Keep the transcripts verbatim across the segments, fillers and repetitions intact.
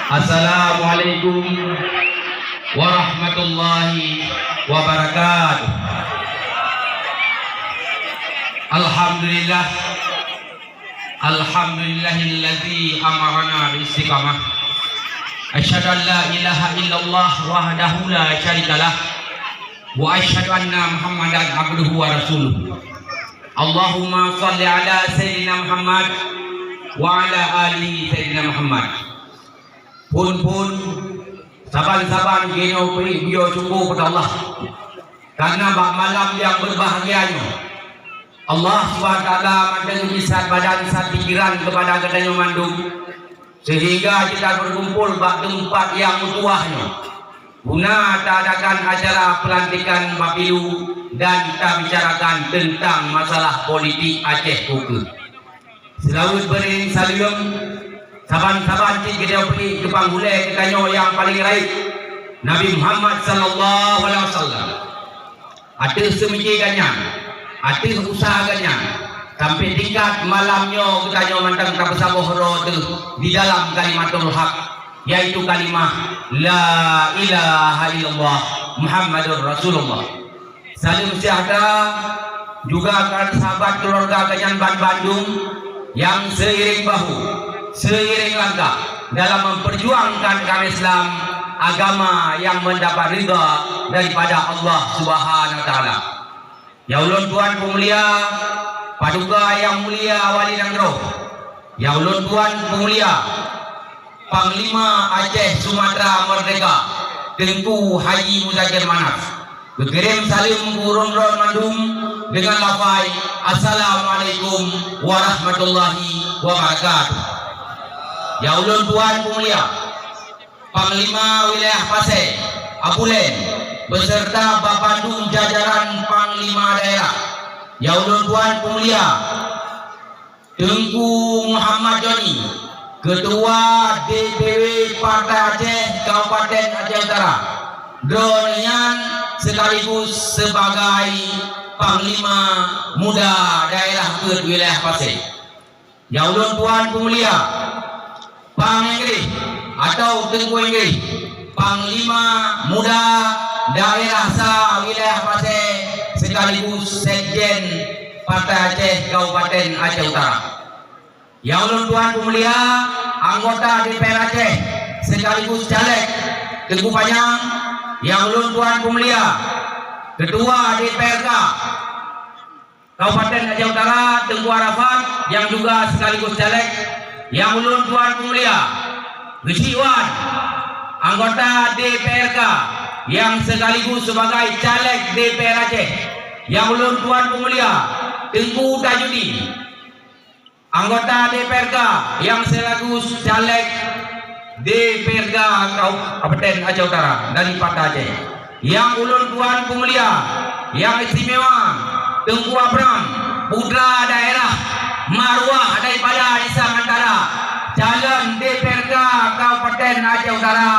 Assalamualaikum warahmatullahi wabarakatuh. Alhamdulillah. Alhamdulillahilladzi amarana bil istiqamah. Asyhadu an la ilaha illallah wahdahu la syarikalah. Wa asyhadu anna Muhammadan abduhu wa rasuluh. Allahumma shalli ala Sayyidina Muhammad wa ala ali Sayyidina Muhammad. Phon-phon, saban-saban geutanyoe bri bujur syukur keu Allah. Karena bak malam nyang beubahgia nyoe, Allah Subhanahu wa Taala mantong geumisat badan sat pikiran keupada geutanyoe mandum, seuhingga jeuet takumpul bak teumpat nyang meutuwah nyoe, guna taadakan acara peulantikan Bapilu dan tabicarakan teuntang masalah politik Aceh ukeue. Seulaweuet beuring saleuem, saban-saban cit geutanyoe bri keu panghulée geutanyoe nyang paleng rayeuk, Nabi Muhammad sallallahu alaihi wasallam. Ateueh seumiké geuh nyan, ateueh useuha geuh nyan, sampoe tingkat malam nyoe geutanyoe mantong tapeusaboh droe teuh di dalam kalimatul haq, yaitu kalimah la ilaha illallah Muhammadur Rasulullah. Saleuem seujahteura juga keu sahabat keuluwarga geuh nyan ban-bandum nyang seuiréng bahu, seuiréng langkah dalam memperjuangkan agama Islam, agama nyang meudapat ridha daripada Allah Subhanahu wa Taala. Nyang ulôn tuan peumulia, Paduka Nyang Mulia Wali Nanggroe, nyang ulôn tuan peumulia, Panglima Aceh Sumatra Merdeka, Teungku Haji Muzakir Manaf, geukirém saleuem keu droeneuh mandum deungon lafai, "Assalamualaikum warahmatullahi wabarakatuh." Nyang ulôn tuan peumulia, Panglima Wilayah Pasé, Abu Len, beserta bak bandum jajaran Panglima Daerah, nyang ulôn tuan peumulia, Teungku Muhammad Joni, Ketua D P W Partai Aceh Kabupaten Aceh Utara, droeneuh nyan sekaligus sebagai Panglima Muda Daerah Peuet Wilayah Pasé. Nyang ulôn tuan peumulia, Pang Inggris atau Teungku Inggris, Panglima Muda Daerah Sa Wilayah Pasé sekaligus Sekjen Partai Aceh Kabupaten Aceh Utara. Nyang ulôn tuan peumulia, anggota D P R Aceh sekaligus caleg, Teungku Panyang. Nyang ulôn tuan peumulia, Ketua D P R K Kabupaten Aceh Utara, Teungku Arafat, nyang juga sekaligus caleg. Nyang ulôn tuan peumulia, Geuchik Wan, anggota D P R K nyang sekaligus sebagai caleg D P R Aceh. Nyang ulôn tuan peumulia, Teungku Tajudin, anggota D P R K nyang sekaligus caleg D P R K Kabupaten Aceh Utara dari Partai Aceh. Nyang ulôn tuan peumulia nyang istimewa, Teungku Abram, putra daerah maruah daripada Nisang Antara, calon D P R K Kabupaten Aceh Utara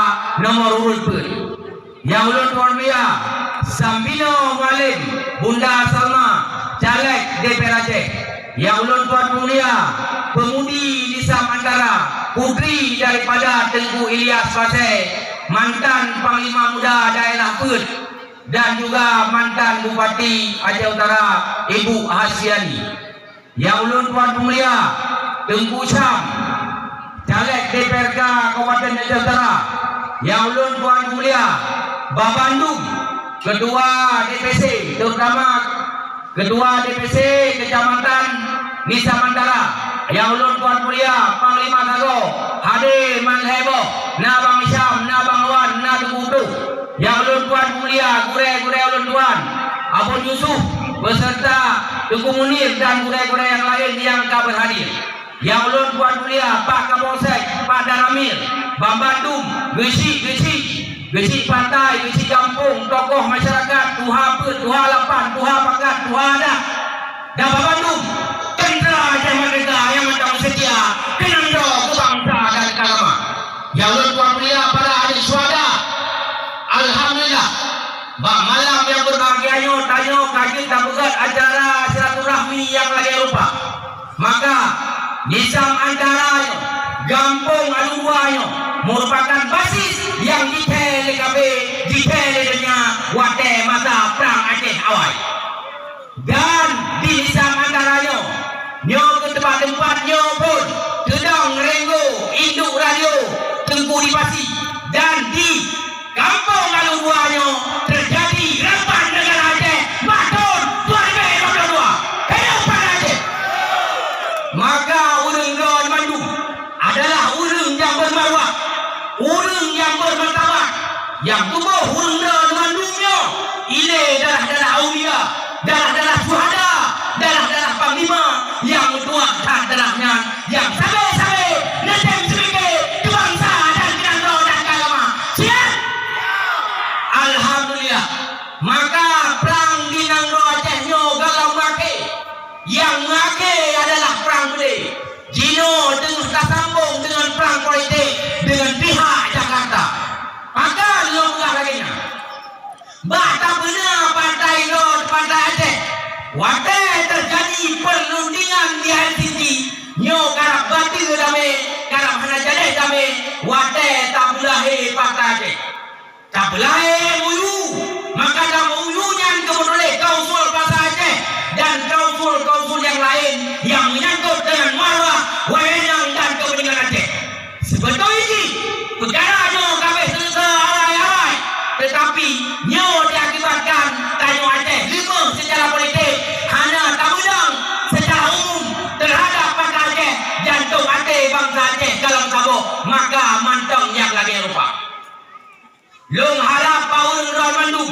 nomor urut peuet. Nyang ulôn tuan mulia, Sambino Mualem, Bunda Salma, caleg D P R Aceh. Nyang ulôn tuan mulia, Peumudi Nisang Antara, putri daripada Teungku Ilyas Pasé, mantan Panglima Muda Daerah Peuet, dan juga mantan Bupati Aceh Utara, Ibu Hasyiani. Nyang ulôn tuan peumulia, Teungku Syam, caleg D P R K Kabupaten Aceh Utara. Nyang ulôn tuan peumulia, bak bandum ketua D P C, terutama ketua D P C Kecamatan Nisang Antara. Nyang ulôn tuan peumulia, Panglima Sagoe, hadir meuheboh, na Bang Syam, na Bang Wan, na Teungku Utoh. Nyang ulôn tuan peumulia, gurée-gurée ulôn tuan, Abon Yusuf beserta Teungku Munir dan gurée-gurée nyang laén nyang ka berhadir. Nyang ulôn tuan mulia, Pak Kapolsek, Pak Danramil, bak bandum, geuchik-geuchik, geuchik pantai, geuchik gampông, tokoh masyarakat, tuha peuet, tuha lapan, tuha pakat, tuha adat, dan bak bandum tentera Aceh Merdeka nyang mantong seutia keunan droe keu bansa dan keu agama. Nyang ulôn tuan mulia, para ahli syuhada, alhamdulillah, bak malam nyang berbahagia nyoe, tanyoe ka jeuet tapeugöt acara silaturahmi nyang lagée rupa. Maka, Nisang Antara nyoe, gampông Alue Dua nyoe, meurupakan basis nyang jithèe lé KB, jithèe lé donya watèe masa Prang Aceh awai. Dan di Nizam Antara nyoe, nyoe keu teumpat-teumpat nyoe phôn, teudong Renggo, induk radio Teungku Dipasi, dan di Kampung Lalu Dua nyoe teujadi rapat neugara Aceh bak thôn dua ribèe lhèe plôh dua. Hidup Banda Aceh! Maka ureueng droe mandum adalah ureueng nyang beumarwah, ureueng nyang beumartabat, nyang tuboh ureueng droe mandum nyoe ilèe darah-darah aulia, darah-darah syuhada, darah-darah panglima nyang meutuah that darah nyan, nyang sabe-sabe neutem seumike keu bansa dan keu nanggroe dan keu agama. Siap? Alhamdulillah. Maka prang di nanggroe Aceh nyoe galom maké. Nyang maké adalah prang beudé. Jinoe teungoh tasambong deungon prang politik deungon pihak Jakarta. Maka lôn peugah lagèe nyan. Bak tapeuna partai droe partai Aceh, watèe teujadi peurundingan di Helsinki, nyoe karab bateue damé, karab hana jadeh damé, watèe tapeulahé partai Aceh. Tapeulahé MoU, maka lam MoU nyan geupeutuléh klausul basa Aceh dan klausul-klausul nyang laén nyang meunyangkot deungon marwah, wewenang dan keupeuntingan Aceh. Seubeutôi jih, peukara nyoe ka abéh seuleusoe awai-awai, teutapi nyoe diakibatkan tanyoe Aceh leumeuh seucara politik, hana tameudong seucara umum teuhadap banda Aceh, jantông até bansa Aceh galom saboh, maka mantong nyang lagèe rupa. Lôn harab bak ureueng droe mandum,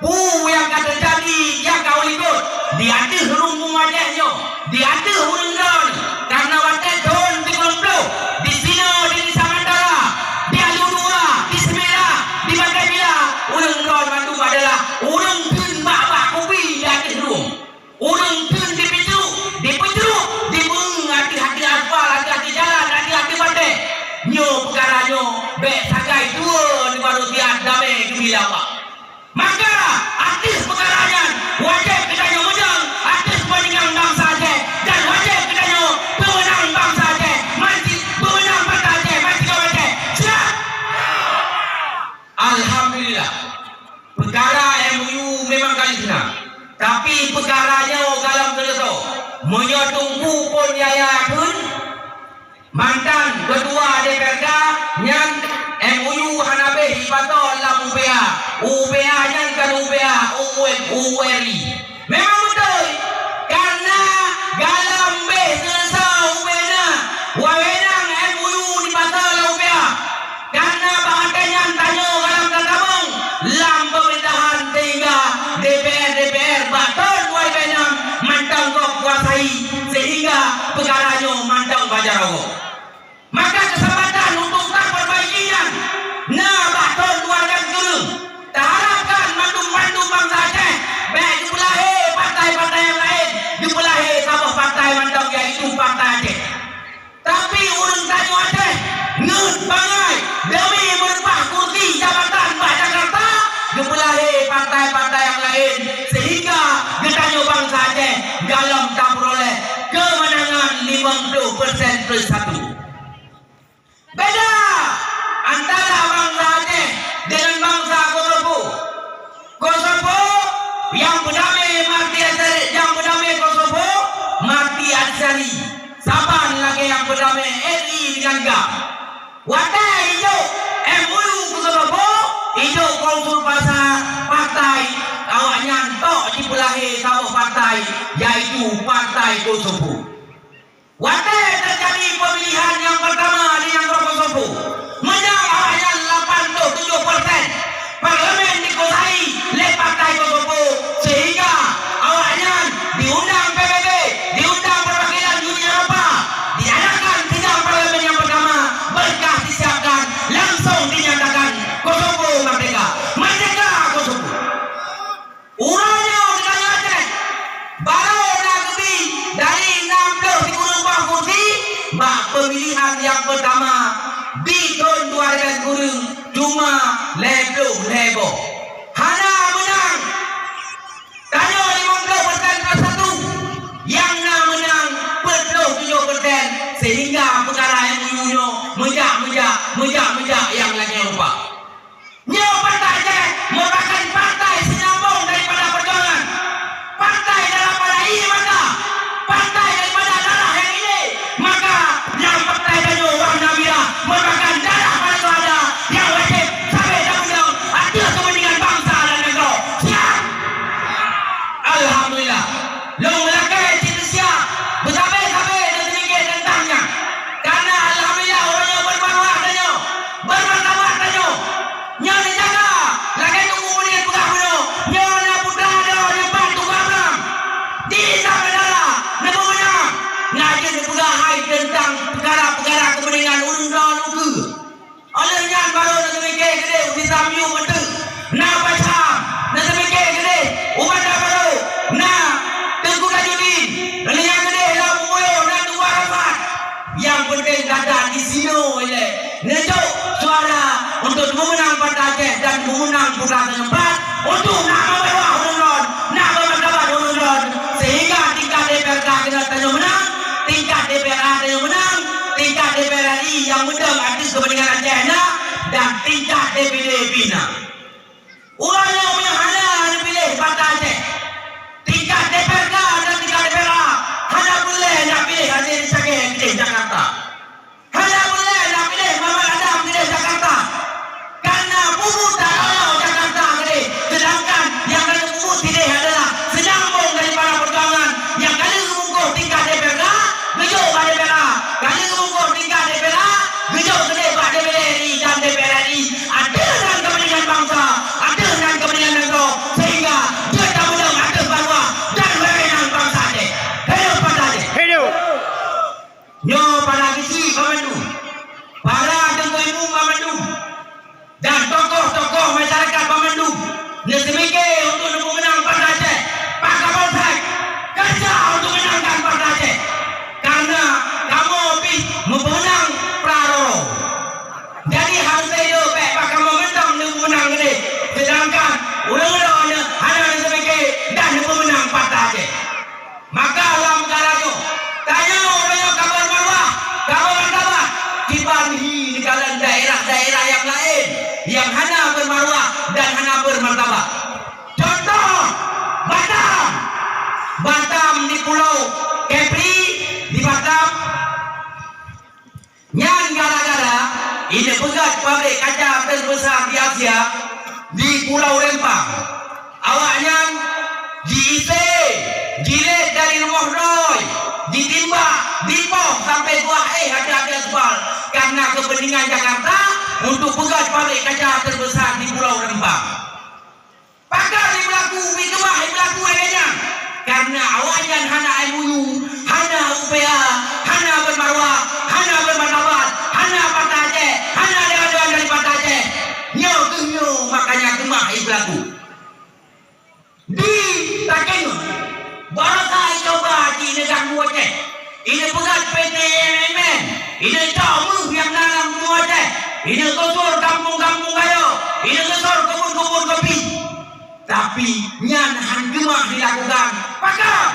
peue nyang ka teujadi nyang ka u likot di ateueh rueng Aceh nyoe, di ateueh ureueng droe, kareuna watèe thôn sikureueng ploh, di sinoe di Nizam Antara, di Alue Dua, di Seumirah, di Batèe Bila, ureueng droe mandum adalah ureueng kheun bak-bak kupi di ateueh rueng. Ureueng kheun dipeucruk, dipeucruk, dibeueng ateueh-ateueh aspal, ateueh-ateueh jalan, ateueh-ateueh batèe. Nyoe peukara nyoe bèk sagai dua di manusia damé geubila Allah. Maka, ateueh peukara nyan, wajéb geutanyoe meudong ateueh keupeuntingan bansa Aceh dan wajéb geutanyoe peumeunang bansa Aceh, manci peumeunang bansa Aceh, manci Aceh. Siap! Alhamdulillah, peukara MoU memang ka lheueh na, tapi peukara nyoe galom seuleusoe. Meunyoe Teungku Pon Yahya kheun, mantan keutua DPRK, nyan MoU hana abéh jipasoe lam UUPA. UUPA nyan kon UUPA, UUM, UURI. Memang beutôi, kareuna galom abéh seuleusoe UUPA na, wewenang MoU dipasoe lam UUPA. Kareuna bak watèe nyan tanyoe galom tatamong lam pemerintahan sehingga DPR, DPR bak thôn dua ribèe nam mantong gob kuasai, sehingga peukara nyoe mantong bak jaroe gob. Maka keuseumpatan untuk tapeurbaiki nyan na bak thôn dua ribèe sikureueng. Taharapkan mandum-mandum bansa Aceh bèk geupeulahé partai-partai nyang laén, geupeulahé saboh partai mantong, yaitu Partai Aceh. Tapi ureueng tanyoe Aceh ngeuet bangai demi meureubah kursi jabatan bak Jakarta, geupeulahé partai-partai nyang laén, sehingga geutanyoe bansa Aceh galom tapeuroléh keumeunangan limong ploh persen plus satu. Beda antara bansa Aceh dengan bansa Kosovo. Kosovo nyang beudamé Marti Atsari, nyang beudamé Kosovo Marti Atsari. Saban lagèe nyang beudamé RI dengan GAM. Watèe ijok MoU keu Kosovo, ijok klausul basa partai, awaknyan tok jipeulahé saboh partai, yaitu Partai Kosovo. Watèe teujadi peumilihan nyang peurtama di nanggroe Kosovo, meunyoe awaknyan lapan ploh tujoh persen parlemen dikuasai lé Partai Kosovo, sehingga awaknyan diundang PBB, diundang Perwakilan Uni Eropa, diadakan sidang parlemen nyang peurtama, berkah disiapkan, langsung dinyatakan Kosovo merdeka. Merdeka Kosovo! Uroe nyoe geutanyoe Aceh barô na geubi dari nam ploh sikureueng boh kursi bak peumilihan nyang peurtama di thôn dua ribèe sikureueng, cuma lhèe ploh lhèe boh. Hana meunang. Tanyoe limong ploh persen plus satu, nyang na meunang peuet ploh tujoh persen, sehingga peukara MoU nyoe meujak, meujak, meujak, meujak. Meunang putra keempat untuk nak membawa ulôn, nak memartabat ulôn, sehingga tingkat D P R K keuneuk tanyoe meunang, tingkat D P R A tanyoe meunang, tingkat D P R R I nyang meudong ateueh kepentingan Aceh na, dan tingkat D P D pih na. Uroe nyoe meunyoe hana neupiléh Partai Aceh, tingkat D P R K dan tingkat D P R A hana peureulée nak piléh Ade Risakee keudeh Jakarta. Hana peureulée nak piléh Muhammad Adam keudeh Jakarta. Karena peubuet that raya Jakarta keudeh, sedangkan nyang ka geupeubeuet sideh adalah seunambong daripada peujuangan nyang ka lheueh geumungkoh tingkat D P R K, geujok bak D P R A, ka lheueh geumungkoh tingkat D P R A, geujok keudeh bak D P D R I dan D P R R I. Ateueh nan kepentingan bansa, ateueh nan kepentingan nanggroe, sehingga jeuet tapeudong ateueh maruah dan wewenang bansa Aceh. Hidup Partai Aceh! Hidup! Nyoe para geuchik banmandum, para teungku imum banmandum, dan tokoh-tokoh masyarakat banmandum, neuseumike untuk neupeumeunang Partai Aceh. Pakon bansa keureuja untuk meunangkan Partai Aceh, karena kamoe pih meupeumeunang pra roro. Jadi, harôh teuideuk bék bak kamoe mantong neupeumeunang keudeh, seudangkan ureuëng droeneuh hana neuseumike dan neupeumeunang Partai Aceh. Maka lam peukara nyoe, tanyoe ureuëng nyang ka beumaruah, ka beumartabat, kiban hi neukalon daerah-daerah nyang laén nyang hana beumaruah dan hana beumartabat. Contoh, Batam. Batam di Pulo Kepri, di Batam. Nyan gara-gara ineupeugét pabrik kaca teubeusa di Asia di Pulo Rempang. Awaknyan ji-ise, jilét dari rumoh droe, jitimbak, dipoh sampai tuah éh até-até aspal karena kepentingan Jakarta untuk peugét pabrik kaca teubeusa di Pulo Rempang. Pakon jibeulaku, bit keumah jibeulaku lagée nyan? Karena awaknyan hana M O U, hana U P A, hana beumaruah, hana beumartabat, hana Partai Aceh, hana dewan-dewan dari Partai Aceh. Nyoe keuh nyoe makanya keumah jibeulaku. Di Takengon, baroesa jicoba jineuganggu Aceh. Ineupeugét P T M M N, ineujok méuh nyang na lam bumoe Aceh, ineugusor gampông-gampông rayeuk, ineugusor keubon-keubon kopi. Tapi nyan hán keumah dilakukan. Pakon?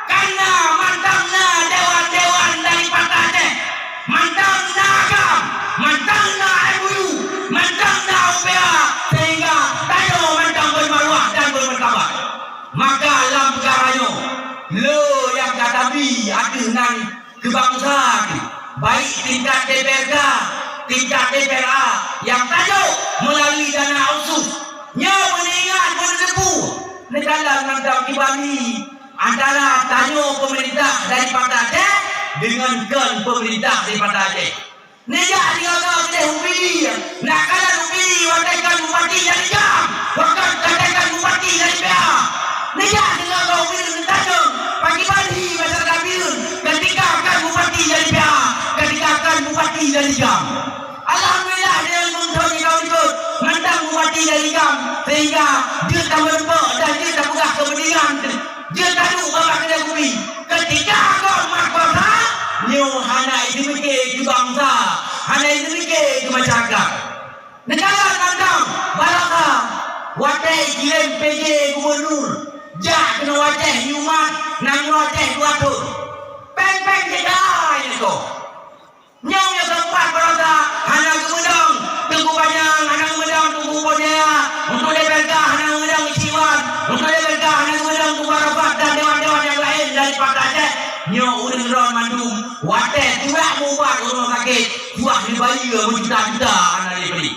Karena mantong na dewan-dewan dari Partai Aceh, mantong na GAM, mantong na M O U, mantong na U P A, sehingga tanyoe mantong beumaruah dan beumartabat. Maka lam peukara nyoe, le nyang ka tabi ateueh nan keu bansa, baik tingkat D P R K, tingkat D P R A nyang tajok meulalu dana otsus. Nyoe beuneuingat, beuneuteupeu, neukalon mantong kibali antara tanyoe peumeurintah dari Partai Aceh deungon kon peumeurintah dari Partai Aceh. Neujak deungon gob keudeh U P D, neukalon U P D watée kon bupati dari GAM, watée kon bupati dari P A. Neujak deungon gob U P D neutajong, pakriban hi masyarakat Bireuen, ketika kon bupati dari P A, ketika kon bupati dari GAM. Alhamdulillah, deungon meuntho nyang ka likot, mantong bupati dari GAM, sehingga jeuet tameureumpok dan jeuet tapeugah keupeuntengan. Jeuet taduek bak keudè kupi. Keutika gob mat kuasa, nyoe hana jimike keu bansa, hana jimike keu masyarakat. Neukalon mantong baroesa watée jilén P J gubunur, jak keunoe Aceh yue mat nanggroe Aceh dua thon. Péng-péng jeuet jai niko. Nyoe nyang keumpat baroesa hana geumeudong Teungku Panyang, hana geumeudong Teungku Bonia, untuk D P R K hana geumeudong Ici Wan, untuk D P R K hana geumeudong Teungku Arafat dan dewan-dewan nyang laén dari Partai Aceh. Nyoe ureuëng droe mandum watée tulak meuubat u rumoh sakét, buah neubayeue meujuta-juta hana jipeuli.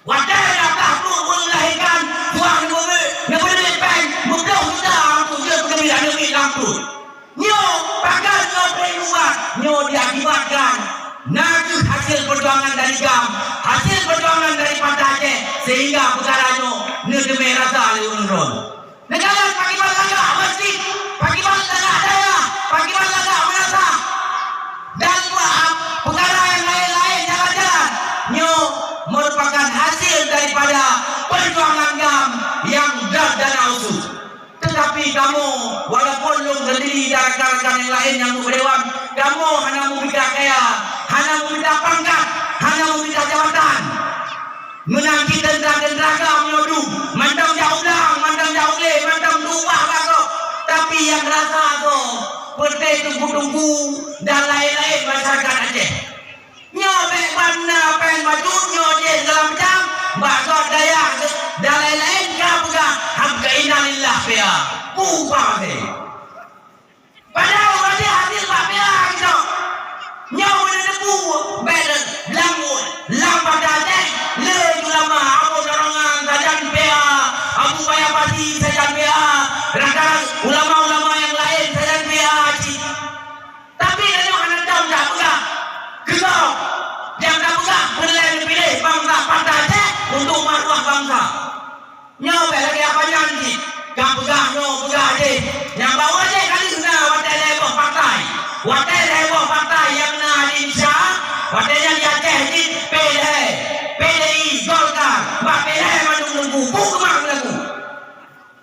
Watée dak tah pruet ureuëng melahirkan, tuan geupeubeuet, neupeubeuet péng meuploh juta untuk jeuet peugeumiet aneuk miet lam pruet. Nyoe pakon nyoe preh ubat, nyoe diakibatkan na kheueh hasil peujuangan dari GAM, hasil peujuangan dari Partai Aceh, sehingga peukara nyoe neuteumé rasa lé ureuëng droe. Neukalon pakriban lagak masjid, pakriban lagak dayah, pakriban lagak meunasah, dan peukara nyang laén-laén jalan-jalan. Nyoe meurupakan hasil daripada peujuangan GAM nyang dot dana otsus. Teutapi kamoe, walaupun lôn keudiri dan rakan-rakan nyang laén nyang duek bak dewan, kamoe hana meumita kaya, hana meumita pangkat, hana meumita jabatan. Meunan cit teuntara-teuntara Peureté teungku-teungku dan laén-laén masyarakat Aceh. Nyoe bék ban na péng bacut nyoe jih segala macam, bak got dayah dan laén-laén ka peugah, "Hamka innalillah P A." Peue upah maté. Padahai wajéb hasil bak P A geutanyoe. Nyoe beuneuteupeu bék lam, lam banda Aceh le ulama Abu Dorongan sajan P A, Abu Paya Pasi sajan P A, kadang-kadang ulama-ulama nyang laén sajan P A cit. Tapi tanyoe hana tom tapeugah keu gob. Nyang tapeugah peureulée neupiléh bansa Partai Aceh untuk maruah bansa. Nyoe bék lagée apa nyan cit. Ka peugah nyoe, peugah jih. Nyang bawa jih ka lheueh na watée lhée boh partai. Watée lhée boh partai nyang na di Indonesia, watée nyan di Aceh jih P D I, P D I, Golkar, bak P D I mandum teungku, bu keumang lagu.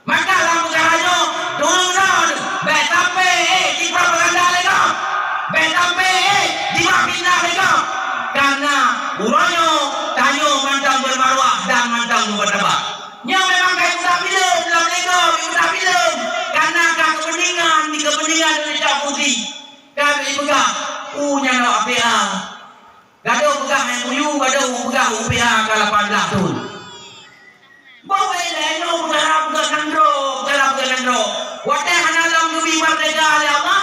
Maka lam peukara nyoe, tuleueng droe, bék sampai ék jipropaganda lé gob. Bék sampai ék jibak fitnah lé gob. Karena uroe nyoe tanyoe mantong beumaruah dan mantong meumartabat. Nyoe memang ka ipeugah filem lam lé gob, ipeugah filem. Karena ka keupeuntengan, di keupeuntengan Indonesia putih. Ka ipeugah, "Uh, nyan awak P A." Gadoh peugah M O U, gadoh peugah U P A ka lapan blaih thon. Boh ilée nyoe peugah, peugah nanggroe, peugah, peugah nanggroe. Watée hana lom geubi merdeka lé Allah,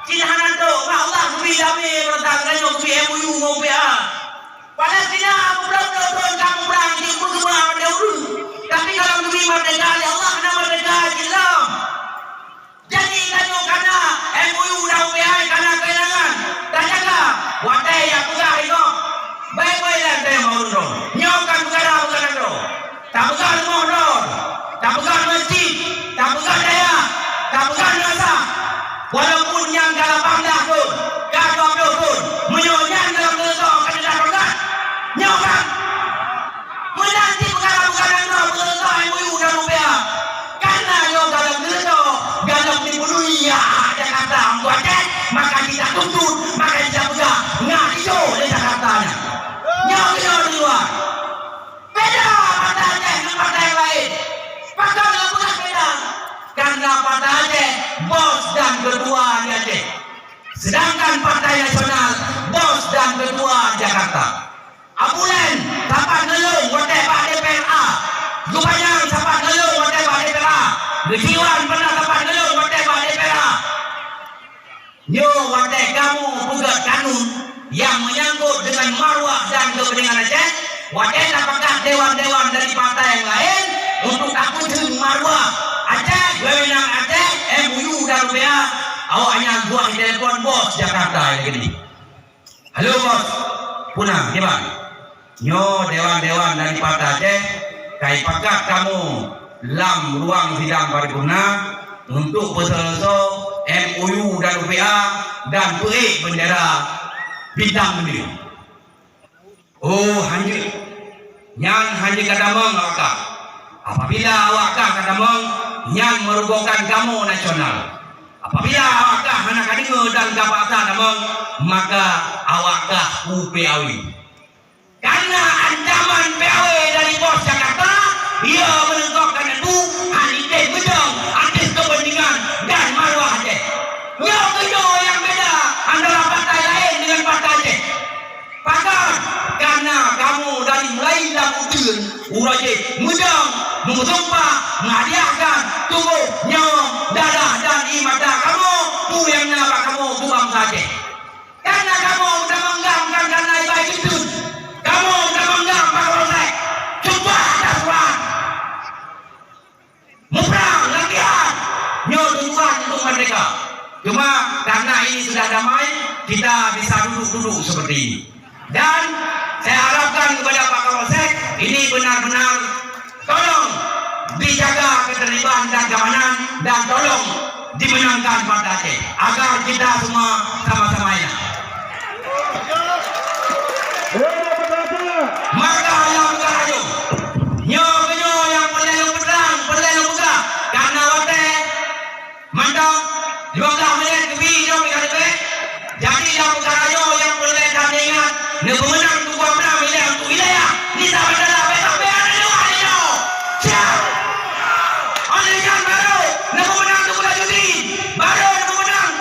cit hana trok bak Allah geubi damé, beuratang tanyoe geubi M O U ngon U P A. Palestina muplôh-plôh thon ka muprang jeuet meukeubah watée ureuëng, tapi ka lom geubi merdeka lé Allah, hana merdeka cit lom. Jadi, tanyoe kana M O U dan U P A kana keuhilangan. Tajaga, watée jak peugah lé gob. Baik-baik lé teurimong ureuëng droe. Nyoe kan peugah dah peugah nanggroe. Tapeugah rumoh droe. Tapeugah meuseujid. Tapeugah dayah. Tapeugah madrasah. Walaupun nyan ka lapan blaih thon, ka dua ploh thon, meunyoe nyan ka lom teuntèe ka teudah peugah. Nyoe kan. Meunan cit peugah dah peugah nanggroe, peugah dah M O U dan U P A. Karena nyoe galak geureudok, galak dipenuhi hak Jakarta Teungku Aceh, maka kita tuntut, maka kita peugah, ngat ijok lé Jakarta nyan. Nyoe keunoe di luwa. Beda Partai Aceh ngon partai nyang laén. Pakon lôn peugah beda? Karena Partai Aceh bos dan ketua di Aceh. Sedangkan Partai Nasional bos dan ketua Jakarta. Abulen sapat neulheueng watée bak D P R A. Geupanyang sapat neulheueng watée bak D P R A. Geusiwan pernah sapat neulheueng watée bak D P R A. Nyoe watée kamoe peugét kanun nyang meunyangkot deungon maruah dan keupeuntengan Aceh, watée tapakat dewan-dewan dari partai nyang laén untuk tapeuteun maruah Aceh, wewenang Aceh, M O U dan U P A, awaknyan buah telepon bos Jakarta lagée nyoe. Halo, Bos. Peue na, kiban? Nyoe dewan-dewan dari Partai Aceh ka ipakat kamoe lam ruang sidang paripurna untuk peuseuleusoe M O U dan U P A dan peuék beundera bintang biru. Oh, hanjeuet. Nyan hanjeuet ka tamong awak kah. Apabila awak kah ka tamong, nyan meurugokan kamoe nasional. Apabila awak kah hana ka deungoe dan ka paksa tamong, maka awak kah kupeue awe. Karena ancaman P A W dari bos Jakarta, ia meneugahkan itu hana ideh meudong ateueh kepentingan dan maruah Aceh. Nyoe keuh nyoe nyang beda antara partai laén dengan partai Aceh. Pakon? Karena kamoe dari mulai lam uteuen uroe jih meudong, meusumpah, meuhadiahkan tuboh, nyoe, darah dan ié mata kamoe, peue nyang na bak kamoe keu bansa Aceh. Karena kamoe meutamong GAM bukan karena iba jiteuet. Kamoe meutamong GAM bak uroe sek. Cuba atas Tuhan. Muprang, latihan. Nyoe tujuan untuk merdeka. Cuma karena ini sudah damai, kita bisa duduk-duduk seperti ini. Dan saya harapkan kepada Pak Kapolsek, ini benar-benar tolong dijaga ketertiban dan keamanan dan tolong dimenangkan Partai Aceh agar kita semua sama-sama enak. Maka nyang beukarajo, nyoe keuh nyoe nyang peureulée lôn peutrang, peureulée lôn peugah, karena watée mantong lima belas menit keubi nyoe pih ka leubeh. Jadi nyang beukarajo nyang peureulée that ingat, neupeumeunang Teungku Abraham ilée untuk wilayah Nizam Mandala, bék sampai hana lewat nyoe. Siap! Oleh nyan baru neupeumeunang Teungku Tajuddin, baru neupeumeunang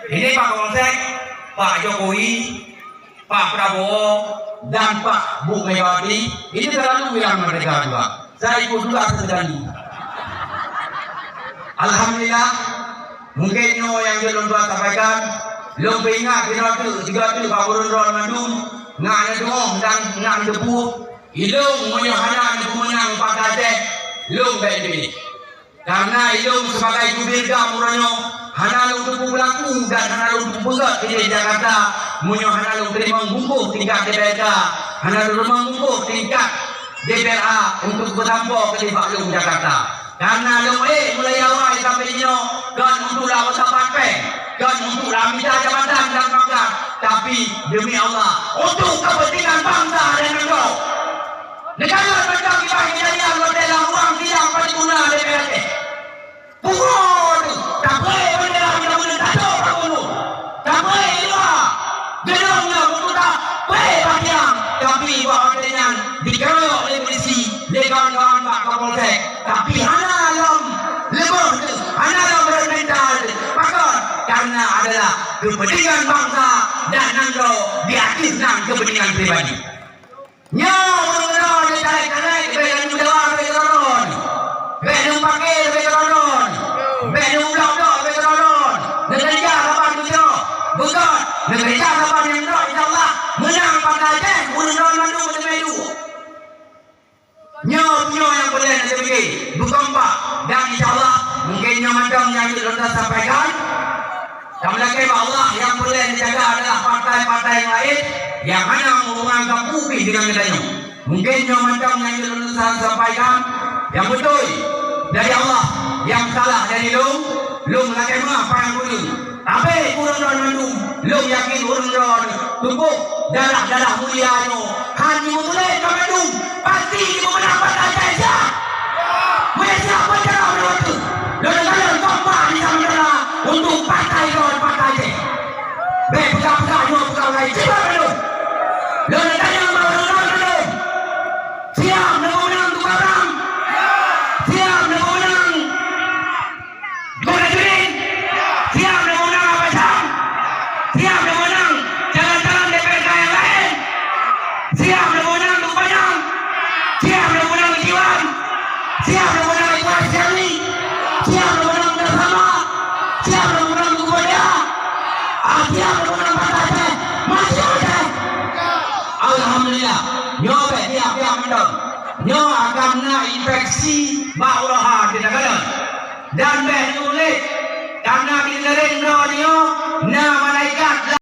Ini Pak Kapolsek, Pak Jokowi, Pak Prabowo, dan Pak Bu Megawati, ini selalu bilang merdeka juga. Saya ikut juga sesekali. Alhamdulillah, mungkin nyoe nyang jeuet lôn tuan sampaikan, lôn peuingat keunoe teuk, sigoe teuk bak ureuëng droe mandum, ngon aneuk tuha dan ngon teupeue, ilôn meunyoe hana neupeumeunang Partai Aceh, lôn bék piléh. Karena ilôn sibagai jubir GAM uroe nyoe hana lôn teupeu beulaku dan hana lôn teupeu peugét idéh Jakarta meunyoe hana lôn teurimong bungkôh tingkat D P R K, hana lôn teurimong bungkôh tingkat D P R A untuk peusampoe keu nibak lôn Jakarta. Karena lôn ék mulai awai sampai jinoe kon untuk lôn sapat péng, kon untuk lôn mita jabatan dan pangkat, tapi demi Allah, untuk kepentingan bangsa dan negara. Neukalon mantong kiban keujadian watée lam ruang sidang paripurna D P R Aceh. Pungo teuh, tapreh beundera nyang meunan tasoe bak gunong. Tapreh i luwa. Geudong nyoe beuteuta preh bak tiang. Tapi bak watée nyan dikeurok lé polisi, lé kawan-kawan bak Kapolsek. Tapi hana lom leubeh teuh, hana lom rot menta teuh. Pakon? Karena adalah kepentingan bangsa dan nanggroe di ateueh nan kepentingan pribadi. Nyoe ureuëng droe nyang tarék-tarék, bék laju meudawa leubeh keudroe-droe. Bék laju meupaké leubeh keudroe-droe. Bék laju meublok-blok leubeh keudroe-droe. Neukeureuja saban beujroh, beugét. Neukeureuja saban nyang droe, insya Allah, meunang Partai Aceh, ureuëng droe mandum meuteumé duek. Nyoe, nyoe nyang peureulée neuteupike, beukompak. Dan insya Allah, mungkin nyoe mantong nyang jeuet lôn sampaikan. Kamoe lakée bak Allah, nyang peureulée neujaga adalah partai-partai nyang laén nyang hana hubungan gampông pih deungon geutanyoe. Mungkin nyoe mantong nyang jeuet lôn sampaikan, nyang beutôi dari Allah, nyang salah dari lôn, lôn lakée meuah payang ureuëng. Tapi ureuëng droe mandum, lôn yakin ureuëng droe tuboh darah-darah mulia nyoe hana meutuléh ka mandum, pasti jimeumeunang Partai Aceh siap. Meunyoe siap, beucarông lôn tu. Lôn kalon kompak di Samudra untuk partai droe Partai Aceh. Bék peugah-peugah nyoe peugah laén, siap mandum. Lôn tanyong bak ureuëng droe mandum. Siap neumeumeunang tugabrang? Siap neumeumeunang Gubernur Judin, siap neumeumeunang Abah Syam, siap neumeumeunang calon-calon D P R K nyang laén, siap neumeumeunang Teungku Panyang, siap neumeumeunang Iwan, siap neumeumeunang Iwan Syamli, siap neumeumeunang Teungku Sama, siap neumeumeunang Teungku Badia, ah, siap neumeumeunang Partai Aceh, maju Aceh. Alhamdulillah, nyoe bék tiap-tiap mantong. Nyoe akan na infeksi bak uroe ha di takalon. Dan bék neuuléh, karena di neureng droe nyoe na malaikat